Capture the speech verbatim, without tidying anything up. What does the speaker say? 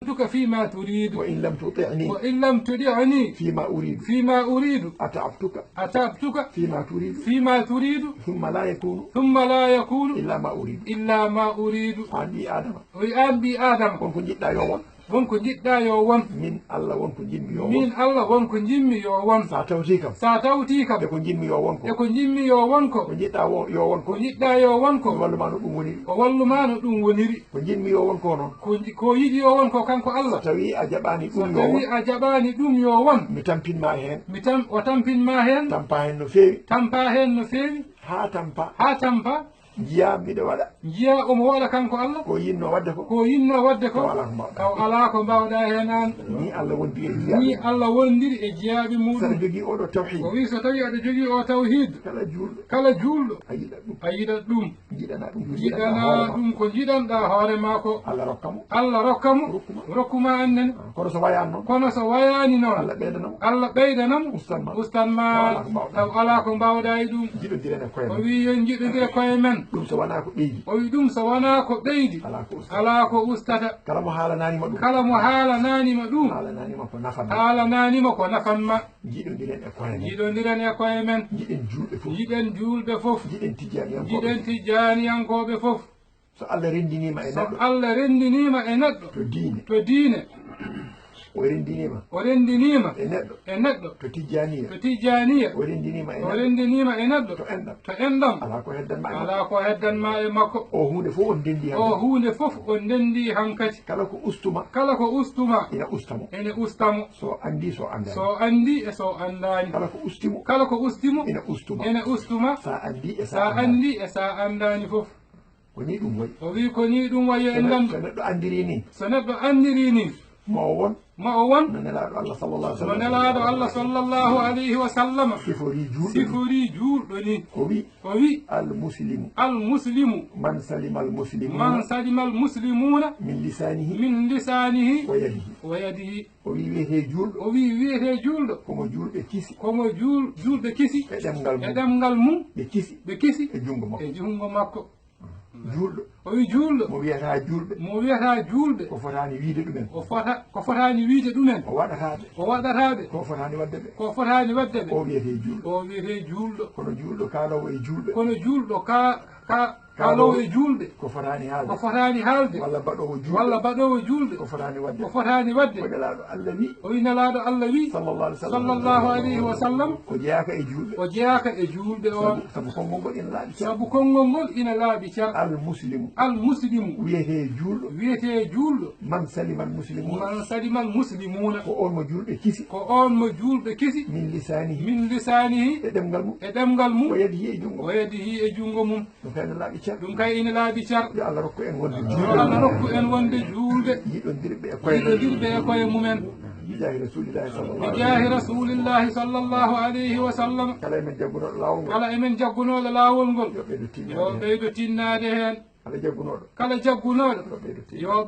أطعتك فيما تريد. وإن لم تطعني وإن لم تطعني فيما أريد فيما أريد أتعبتك أتعبتك فيما تريد فيما تريد ثم لا يكون ثم لا يكون إلا ما أريد. إلا ما أريد. An ɓii Aadama. O wi aan ɓii Aadama. Won ko njiɗɗaa yo won. Won ko njiɗɗaa yo won. Min Allah won ko njiɗmi yo won. Min Allah won ko njiɗmi yo won. So a tawtii kam. So a tawtii kam. E ko njiɗmi yo won ko. E ko njiɗmi yo won ko. Ko njiɗɗaa wo-, yo won ko. Ko njiɗɗaa yo won ko. Mi wallu ma no ɗum woniri. O wallu ma no ɗum woniri. Ko njiɗmi yo won ko noon. Ko nji-, ko yiɗi yo won ko kanko Allah. So tawii a jaɓaani ɗum yo won. So tawii a jaɓaani ɗum yo won. Mi tampin ma heen. Mi tam-, o tampin ma heen. Tampa heen no feewi. Tampa heen no feewi. Haa tampa. Haa tampa. Njiyaa miɗo waɗa. Njiyaa omo waɗa kanko Allah. Ko yinnoo waɗde ko. Ko yinnoo waɗde ko. Taw alaa ko mbaawɗaa. Taw alaa ko mbaawɗaa heen aan. Nii Allah wondiri e jiyaaɓe. Nii Allah wondiri e jiyaaɓe muuɗum. So aɗa jogii oɗo tawhiid. O wi so tawii aɗa jogii o tawhiid. Kala juulɗo. Kala juulɗo. A yiɗat ɗum. A yiɗat ɗum. Njiɗanaa ɗum ko njiɗanɗaa hoore ma. Njiɗanaa ɗum ko njiɗanɗaa hoore ma ko. Allah rokka mo. Allah rokka mo. Rokku ma. Rokku ma aan nene. Ah, kono so wayaani noon. Kono so wayaani noon. Allah ɓeydana mo. Allah ɓeydana mo. Ustan ma. Ustan ma. Taw alaa ko mbaawɗaa. Taw alaa ko mbaawɗaa e ɗum. Njiɗondiren e koye men. O wi yo en njiɗondir e koye men. Ɗum so wonaa ko ɓeydi. O wi ɗum so wonaa ko ɓeydi. Alaa ko ustata. Alaa ko ustata. Kala mo haalanaani ma ɗum. Kala mo haalanaani ma ɗum. Haalanaani ma ko nafan ma. Haalanaani ma ko nafan ma. Njiɗondiren e koye men. Njiɗondiren e koye men. Njiɗen juulɓe fof. Njiɗen juulɓe fof. Njiɗen tijjaaniyankooɓe. Njiɗen tijjaaniyankooɓe fof. So Allah renndiniima e neɗɗo. So Allah renndiniima e neɗɗo. To diine. To diine. O renndiniima. O renndiniima. E neɗɗo. E neɗɗo. To tijjaaniya. To tijjaaniya. O renndiniima e neɗɗo. O renndiniima e neɗɗo. To enɗam. To enɗam. Alaa ko heddan ma e makko. Alaa ko heddan ma e makko. O huunde fof on ndenndi hankadi. O huunde fof on ndenndi hankadi. Kala ko ustuma. Kala ko ustuma. Ina usta mo. Ene usta mo. So anndi, so anndaani. So anndi e so anndaani. Kala ko usti mo. Kala ko usti mo. Ina ustuma. Ene ustuma. Sa anndi e sa anndaani. Sa anndi e sa anndaani fof. Ko nii ɗum wayi. O wi ko nii ɗum wayi, yo en nganndu. So neɗɗo anndiri nii. So neɗɗo anndiri nii. Ma o won. Ma o won. No Nelaaɗo Allah sallallahu alaihi wasallam. No Nelaaɗo Allah sallallahu alaihi wasallam. Sifori juulɗo nii. Sifori juulɗo nii. O wi. O wi. Al muslimu. Al muslimu. Man salima al muslimuna. Man salima al muslimuna. Min lisanihi. Min lisanihi. Wa yadihi. Wa yadihi. O wi wiyetee juulɗo. O wi wiyetee juulɗo. Ko mo juulɓe kisi. Ko mo juul-, juulɓe kisi. E ɗemngal mum. E ɗemngal mum. Ɓe kisi. Ɓe kisi. E junngo makko. E junngo makko. Juulɗo. O wi juulɗo. Mo wiyataa juulɓe. Mo wiyataa juulɓe. Ko fotaani wiyde ɗumen. O fota-, ko fotaani wiyde ɗumen. O waɗataa ɓe. O waɗataa ɓe. Ko fotaani waɗde ɓe. Ko fotaani waɗde ɓe. O wiyetee juulɗo. O wiyetee juulɗo. Kono juulɗo kaaloowo e juulɓe. Kono juulɗo ka-, ka-, kaaloowo e juulɓe. Ko fotaani haalde. Ko fotaani haalde. Walla baɗoowo juulɗe. Walla baɗoowo juulɗe. Ko fotaani waɗde. Ko fotaani waɗde. Ko Nelaaɗo Allah wi. O wi Nelaaɗo Allah wi. Sallallahu alaihi wasallam. Sallallahu alaihi wasallam. O jeyaaka e juulɓe. O jeyaaka e juulɓe on. Sabu, sabu konngol ngol ina laaɓi cer. Sabu konngol ngol ina laaɓi cer. Al muslimu. Al muslimu. Wiyetee juulɗo. Wiyetee juulɗo. Man salima al muslimuna. Man salima al muslimuna. Ko on mo juulɓe kisi. Ko on mo juulɓe kisi. Min lisanihi. Min lisanihi. E ɗemngal mum. E ɗemngal mum. Wa yadihi e junngo. Wa yadihi e junngo mum. Ɗum kay ina laaɓi cer. Ɗum kay ina laaɓi cer. Yo Allah rokku en wonde juulɓe. Yo Allah rokku en wonde juulɓe. Yiɗondirɓe e koye men. Yiɗondirɓe e koye mumen. Bijaahi Rasulillahi sallallahu alaihi wasallam. Bijaahi Rasulillahi sallallahu alaihi wasallam. Kala e men jaggunooɗo laawol ngol. Kala e men jaggunooɗo laawol ngol. Yo ɓeydo tinnaade heen. Yo ɓeydo tinnaade heen. Kala jaggunooɗo. Kala jaggunooɗo. Yo ɓeydo tinnaade. Yo